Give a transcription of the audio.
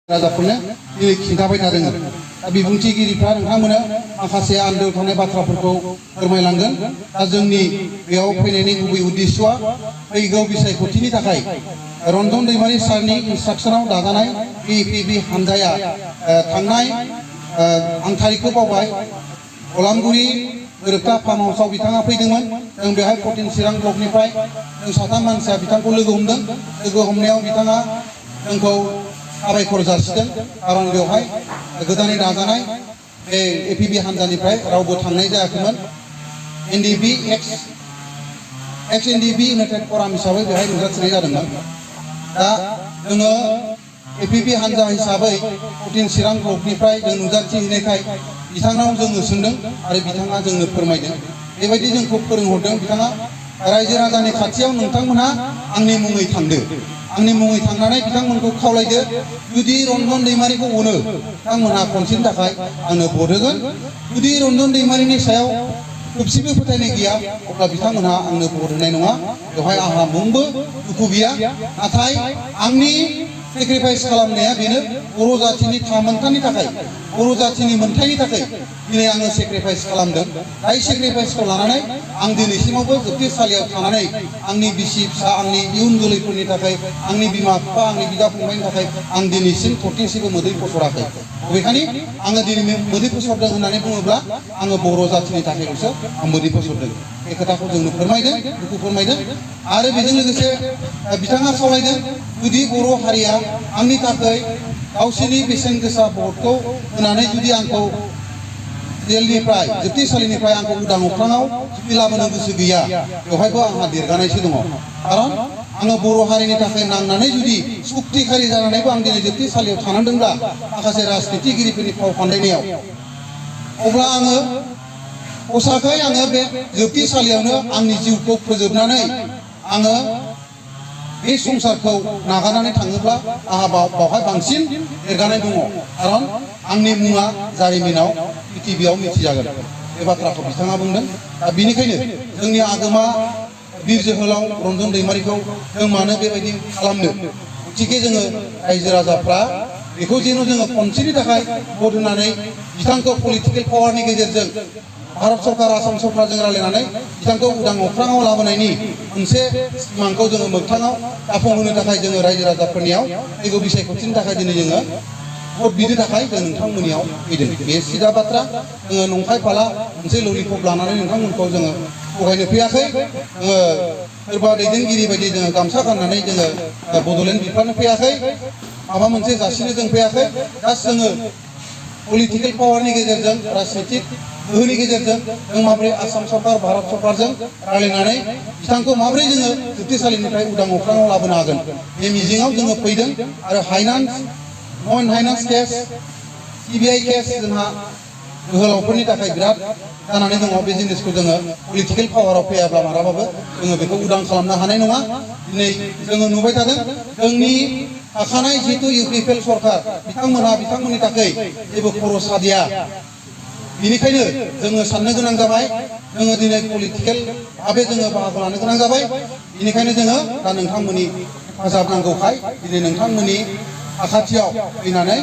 राजाफोरनो दिनै खिन्थाबाय थादों। दा बिबुंथिगिरिफ्रा नोंथांमोननो माखासे आन्दोआव थानाय बाथ्राफोरखौ फोरमायलांगोन। दा जोंनि बेयाव फैनायनि गुबै उद्देश्यआ फैगौ बिसायख'थिनि थाखाय रन्जन दैमारि सारनि इन्सट्राक्सनाव दाजानाय बि हानजाया थांनाय आं थारिखखौ बावबाय गलामगुरि गोरोबथा फार्म हाउसआव बिथाङा फैदोंमोन। जों बेहाय 14 चिरां ब्लकनिफ्राय जों साथाम मानसिया बिथांखौ लोगो हमदों। लोगो हमनायाव बिथाङा जोंखौ साबायखर जासिदों, खारन बेवहाय गोदानै दाजानाय बे एपिबि हानजानिफ्राय रावबो थांनाय जायाखैमोन। एनडिबि एक्स एनडिबि इउनाइटेड फराम हिसाबै बेहाय नुजाथिनाय जादोंमोन। दा जोङो एपिबि हानजा हिसाबै 14 चिरां ब्लकनिफ्राय जों नुजाथिहैनायखाय बिथांनाव जोङो सोंदों आरो बिथाङा जोंनो फोरमायदों। बेबायदि जोंखौ फोरोंहरदों बिथाङा, रायजो राजानि खाथियाव नोंथांमोनहा आंनि मुङै थांदो, आंनि मुङै थांनानै बिथांमोनखौ खावलायदो, जुदि रन्जन दैमारिखौ अनो बिथांमोनहा खनसेनि थाखाय आंनो भट होगोन। जुदि रन्जन दैमारिनि सायाव खोबसिबो फोथायनाय गैया अब्ला बिथांमोनहा आंनो भट होनाय नङा। बेवहाय आंहा मुंबो दुखु गैया, नाथाय आंनि सेक्रिफाइस खालामनाया बेनो बर' जाथिनि थामोन्थानि थाखाय, बर' जातिनि मोन्थायनि थाखाय दिनै आङो सेक्रिफाइस खालामदों। जाय सेक्रिफाइसखौ लानानै आं दिनैसिमावबो जोबथेसालियाव थानानै आंनि बिसि फिसा, आंनि इयुन जोलैफोरनि थाखाय, आंनि बिमा बिफा, आंनि बिदा फंबायनि थाखाय आं दिनैसिम थरथिंसेबो मोदै फसराखै। बबेखानि आङो दिनै मोदै फसरदों होननानै बुङोब्ला आङो बर' जातिनि थाखायल'सो आं मोदै फसरदों। बे खोथाखौ जोंनो फोरमायदों, बेखौ फोरमायदों। आरो बेजों लोगोसे बिथाङा खावलायदों, जुदि बर' हारिया आंनि थाखाय गावसोरनि बेसेन गोसा भटखौ होनानै जुदि आंखौ जेलनिफ्राय, जोबथेसालिनिफ्राय आंखौ उदां अख्राङाव जुदि लाबोनो गोसो गैया, बेवहायबो आंहा देरगानायसो दङ। खारन आङो बर' हारिनि थाखाय नांनानै जुदि सुक्तिखारि जानानैबो आं दिनै जोबथेसालियाव थानांदोंब्ला माखासे राजनितिगिरिफोरनि फाव फान्दायनायाव, अब्ला आङो खसाखै आङो बे जोबथेसालियावनो आंनि जिउखौ फोजोबनानै आङो बे संसारखौ नागारनानै थाङोब्ला आंहा बावहाय बांसिन देरगानाय दङ। खारन आंनि मुङा जारिमिनाव पृथिबियाव मिथिजागोन। बे बाथ्राखौ बिथाङा बुंदों। दा बिनिखायनो जोंनि आगोमा बिर जोहोलाव रन्जन दैमारिखौ जों मानो बेबायदि खालामनो? गथिखे जोङो रायजो राजाफ्रा बेखौ जेन' जोङो खनसेनि थाखाय भट होनानै बिथांखौ पलिटिकेल पावारनि गेजेरजों भारत सरकार, आसाम सरकारजों रायलायनानै बिथांखौ उदां अख्राङाव लाबोनायनि मोनसे सिमांखौ जोङो मोगथाङाव जाफुंहोनो थाखाय जोङो रायजो राजाफोरनियाव फैगौ बिसायख'थिनि थाखाय दिनै जोङो भट बिनो थाखाय जों नोंथांमोननियाव फैदों। बे सिदा बाथ्रा। जोङो नंखाय फाला मोनसे ललिपप लानानै नोंथांमोनखौ जोङो थगायनो फैयाखै। जोङो सोरबा दैदेनगिरि बायदि जोङो गामसा गाननानै जोङो बड'लेण्ड बिफानो फैयाखै, माबा मोनसे जासिनो जों फैयाखै। जास्ट जोङो पलिटिकेल पावारनि गेजेरजों, राजनितिक गोहोनि गेजेरजों जों माबोरै आसाम सरकार, भारत सरकारजों रायलायनानै बिथांखौ माबोरै जोङो जोबथेसालिनिफ्राय उदां अख्राङाव लाबोनो हागोन, बे मिजिङाव जोङो फैदों। आरो नन हाइनान्स केस, सिबिआइ केस जोंहा जोहोलावफोरनि थाखाय बिराद जानानै दङ। बे जिनिसखौ जोङो पलिटिकेल पावाराव फैयाब्ला मालाबाबो जोङो बेखौ उदां खालामनो हानाय नङा। दिनै जोङो नुबाय थादों, जोंनि थाखानाय जिहेतु इउपिपिएल सरकार, बिथांमोनहा बिथांमोननि थाखाय जेबो खरस सादिया। बिनिखायनो जोङो साननो गोनां जाबाय, जोङो दिनै पलिटिकेल भाबै जोङो बाहागो लानो गोनां जाबाय। बिनिखायनो जोङो दा नोंथांमोननि हेफाजाब नांगौखाय दिनै नोंथांमोननि साखाथियाव फैनानै